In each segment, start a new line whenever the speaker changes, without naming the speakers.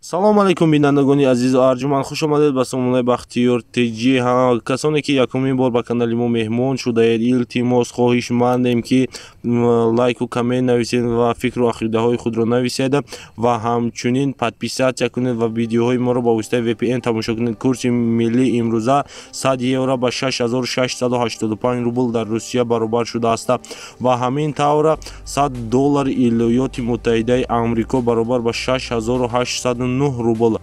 Салом алейкум, бинандагони азизу арҷуманд, хуш омадед ба сомонаи Бахтиёр ТЖ. Касоне ки якумин бор ба канали мо меҳмон шудаед, илтимос, хоҳишмандем, ки лайку коммент нависед ва фикру ақидаҳои худро нависед ва ҳамчунин подписаться кунед ва видеоҳои моро ба воситаи VPN тамошо кунед. Курси миллӣ имрӯза 100 евро ба 6685 рубл дар Русия баробар шудааст ва ҳамин тавр 100 доллари Иёлоти Муттаҳидаи Амрико баробар ба 6809 рубл.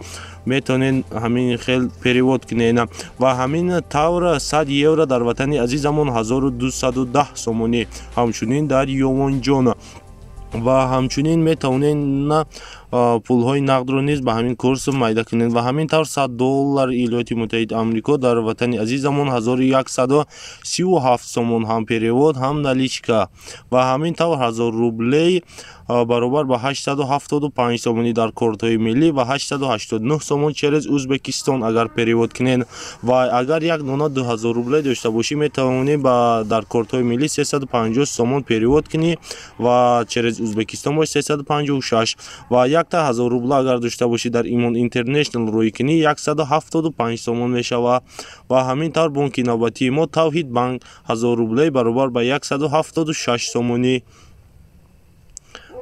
Метавонед ҳамин хел перевод кунед ва ҳамин тавр 100 евро дар ватани азизамон 1210 сомонӣ, ҳамчунин дар Ёвонҷон. Ва ҳамчунин метавонед пулҳои нақдро низ ба ҳамин курс майда кунед. Ва ҳамин тавр 100 доллар Иёлоти Муттаҳидаи Амрико дар ватани азизамон 1137 сомон, ҳам перевод, ҳам наличка. Ва ҳамин тавр 1000 рублей баробар ба 875 сомонӣ дар кортҳои миллӣ ва 889 сомон через Узбекистон агар перевод кунед. Ва агар як дона 2000 рублей дошта бошӣ, метавонӣ дар кортҳои миллӣ 350 сомон перевод кунӣ ва через Узбекистон бош 356. Ва якта 1000 рубла агар дошта бошӣ, дар Имон Интернешнл рӯй кунӣ, 175 сомон мешавад. Ва ҳамин тавр бонки навбатии мо Тавҳид банк, 1000 рублей баробар ба 176 сомонӣ.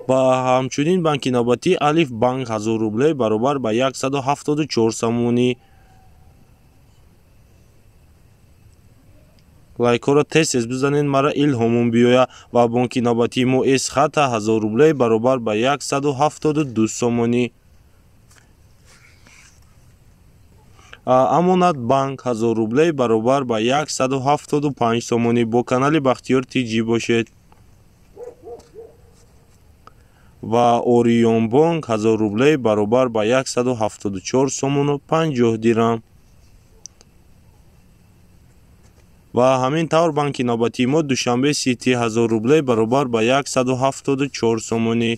Ва ҳамчунин банки навбатӣ Алиф банк, 1000 рублей баробар ба 174 сомонӣ. Лайкҳоро тез тез бизанед, мара илҳомон биёя. Ва бонки навбатии мо Эсхата, 1000 рублей баробар ба 172 сомонӣ. Амонат банк, 1000 рублей баробар ба 175 сомонӣ. Бо канали Бахтиёр ТЖ бошед. Ва Орионбонк, 1000 рублей баробар ба 174 сомону 50 дирам. Ва ҳамин тавр банки навбатии мо Душанбе Сити, 1000 рублей баробар ба 174 сомонӣ,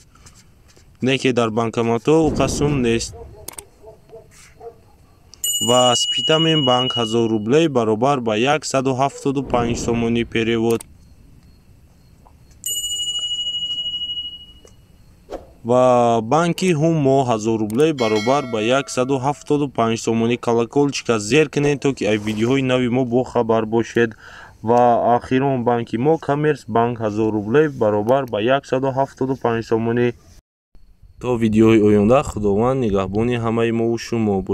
не ки дар банкоматҳо уқа сум нест. Ва Спитамен банк, 1000 рублей баробар ба 175 сомонӣ перевод. Ва банки Ҳумо, 1000 рублей баробар ба 175 сомонӣ. Колокольчика зер кунед, то ки ай видеоҳои нави мо бохабар бошед. Ва охирон банки мо Коммерс банк, 1000 рублей баробар ба 175 сомонӣ. То видеоҳои оянда, Худованд нигаҳбони ҳамаи мову шумо бошад.